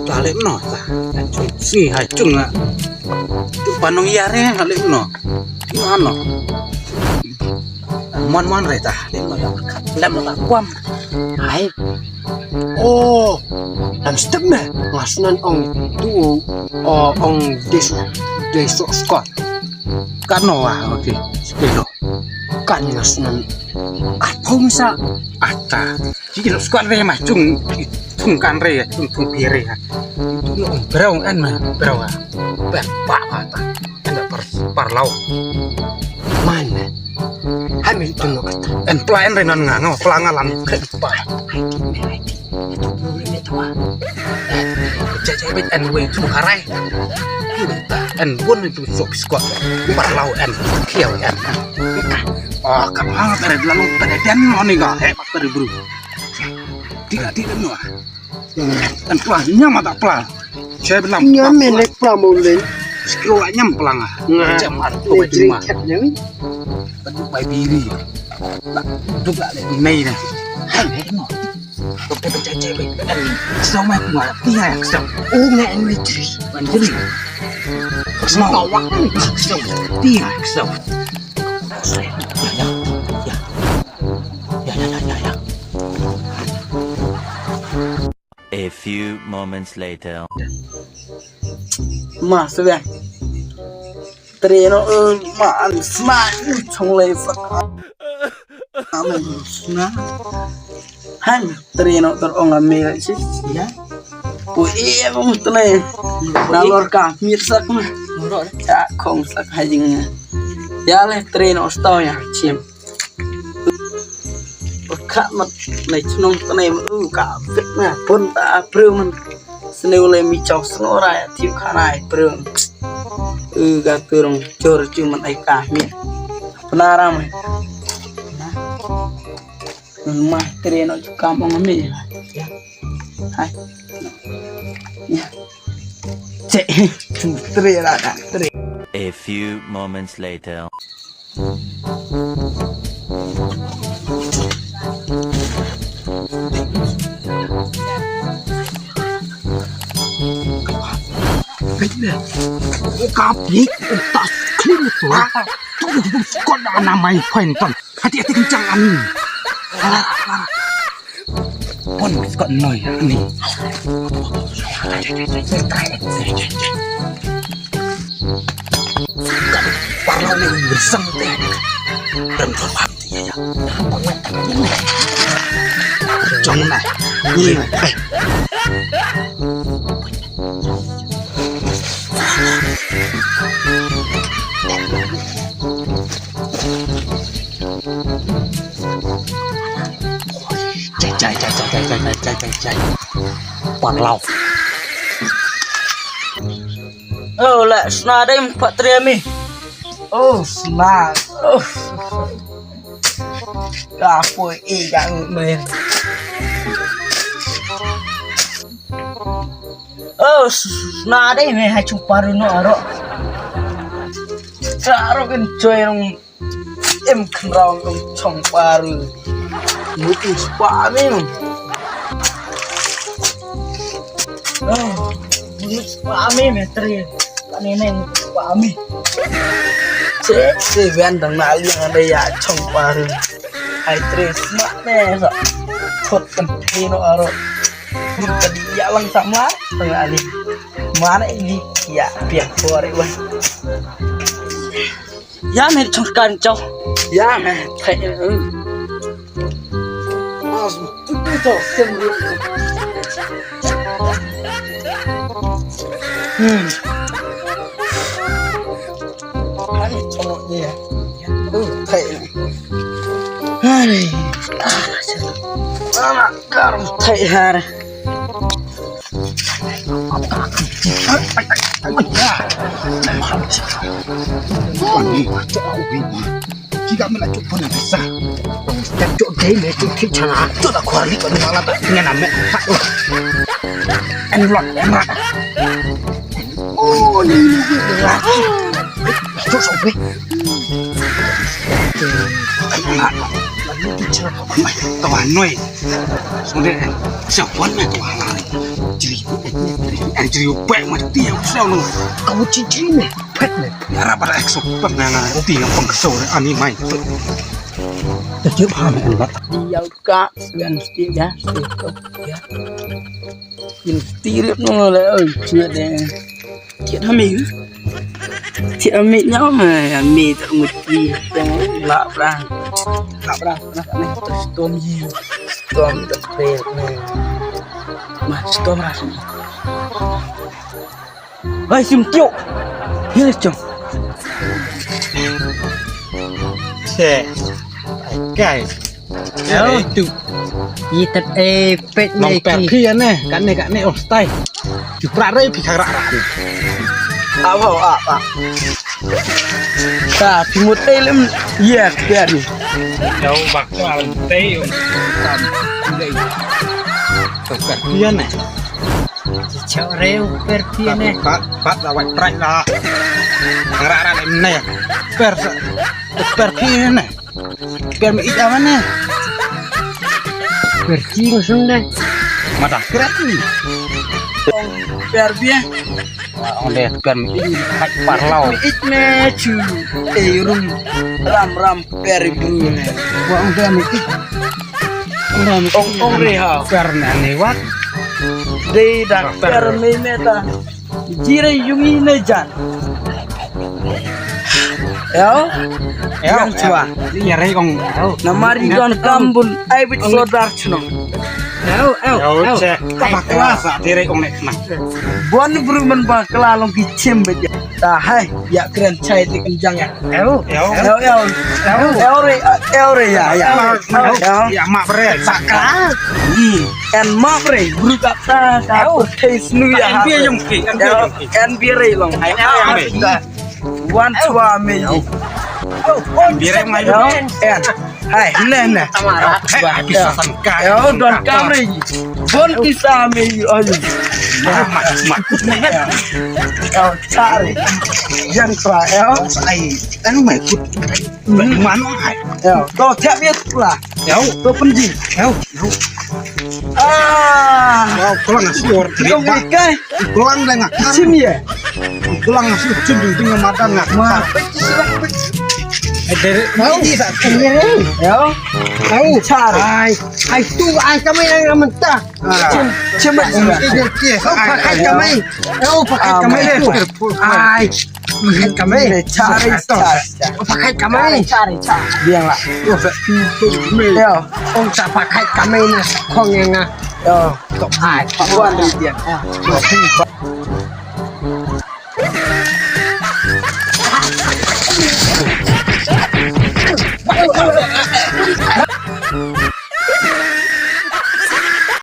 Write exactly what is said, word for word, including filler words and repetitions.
Ta leh no ta. Chung si hai chung ah. Tu panong ya re ha leh no. Ino ano. Mon mon re ta. Leh no ya. Leh no ta kuam. Hai. Oh, lam step me. Nga snan ong tu, oh, ong des, des sok skot. Kan no wa, okay. Stelo. Kan nga snan. Apa misa? Ata. Ki lo skot re ma chung, chung kan re, chung chung pi re. Tu no ong brau an ma, brau a. Ber pa ata. An par, par lau. Man. Hai mi tu no kata. An pla an re nan nga, nga pla nga lam kai pa. Hai ti me, hai ti. Itu bulu ni tu ah. Cek cek bit an wei tu harai. An bun itu sop skot. Parlau an kiau an. Oh, kan hang tare lalu tare dan moni ga he tare bru. Tidak tidak no. An pla nyam ada pla. Saya bilang nyam menek pla mole. Sekilo nyam pla nga. Jam ar tu baju ma. Baju bai biri. Duk la le nei na. Hai no. Doktor bercakap, eh, so mai kuma, tiada yang kesal. Oh, ngai ngai tri. Mandiri. Kesal awak ni kesal. Tiada kesal. Ya, ya, ya, ya. Ya, ya, ya, ya, ya. A few moments later. Ma, sudah. Trei noh, eh, ma an sma, chong lei sak. Amen sma. Han, trei noh ter ong ame si. Ya. Pu e ong trei. Na lor ka mir sak ma. Cha khong sak ha jing. Ya le trei noh stau ya chim. Ka mat nei chnong trei ma u ka vet na pun ta pru man. Sne u le mi chau sno ra ya thiu khana ai prung. U ga turung chor chu man ai ka mi. Pnara mai. Ma tre no chu kam ong mi. Hai. Ya. Che chu tre ra da tre. A few moments later. Ka pik, ka tas kling tu. Tu tu tu skot da na mai point ton. Hati hati kencang ani. Pon skot noi ani. Parlau ni bersang te. Rem tu paham. Jong na. Ni. Jai, jai, jai. Parlau. Oh, la sna dei pat trei mi. Oh, sna. Oh. Ka poi e ka ngut me. Oh, sna dei me ha chu paru no aro. Ka aro kan choi rong. Em khnraw kum chong paru. Mut spa mi. Oh, mut spa mi me tri. Ani ne mut spa mi. Che se wen dang na liang ande ya chong paru. Hai tri sma me sa. Thot kan thino aro. Mut tadi ya lang sama. Tengah ni. Mana ini ya piak bore wan. Ya me chong kan chong. Ya me thai. Mas tu tu to sem. Hmm. Ani chong ni ya. Uh, thai. Ani. Ah, chong. Ana kar thai har. Tawah noi. Sunde. Siapa ni tawah lai? Jiri. Jiri pek mati yang siapa ni? Kau cici ni. Pek ni. Yara pada ekso pek na na ti yang pengkeso ani mai. Tejep ham ni. Dia ka yang setiap ya. Kin tirip no le oi, chiat de. Chiat ha mi. Chiat ha mi nyam ha mi tak mesti. Lap rang. Lap rang. Nah, ni tu storm you. Storm the fail ni. Ma storm rang. Hai sim tio. Yes chong. Che. Guys. Yo. Itu. Itat eh pet. Long per phi ane. Kane kane oh stai. Ju pra rei phi khara ra. Apa apa. Ta phi mut eh lem. Yes, biar ni. Yo bak tu alam tei. Tam. Long per phi ane. Chok rei per phi ane. Pat pat la wai prai la. Khara ra lem ne. Per per phi ane. Per me ita mana? Per ci ngusung deh. Mata kret ni. Per bia. Ong deh per me ita parlau. Me it me chu. Eh rum. Ram ram per bia. Ong deh me it. Ong ong reha. Per na ne wat. Dei dak per me meta. Jire yungi ne jan. Yo. Yo. Yang chua. Ni ya rei kong. Namari don kambun ai bit sodar chno. Yo, yo, yo. Che. Ka bakla sa dire kong nek na. Bon bru man bakla long ki chim bit. Ta hai ya kren chai dik jang ya. Yo. Yo. Yo yo. Yo re yo re ya ya. Yo. Ya ma bre. Bakla. En map re, bru kata ka putih snu ya. En bia jong ki, en bia jong ki. En bia re long. Ai ai ai. Wan chua me. Bia re mai. En. Hai, ne ne. Tamara. Wah, bisa sangka. Yo don kam re. Bon kisa me. Ai. Mat mat. Yo chari. Yang chua yo. Ai, en mai kut. Mano hai. Yo, to chap ye pula. Yo, to penji. Yo. Ah. Wow, kulang nasi or. Yo, kai. Kulang dah ngak. Sim ye. Kulang nasi cun ding ding madan ngak. Ma. Dari ni sa. Yo. Tahu. Char. Ai, ai tu ai kami yang mentah. Cim cim. Ai, ai, ai. Pakai kami. Ai. Pakai kami. Biang lah. Yo. Ong sa pakai kami na kong yang ah. Yo. Tok ai. Wan di dia.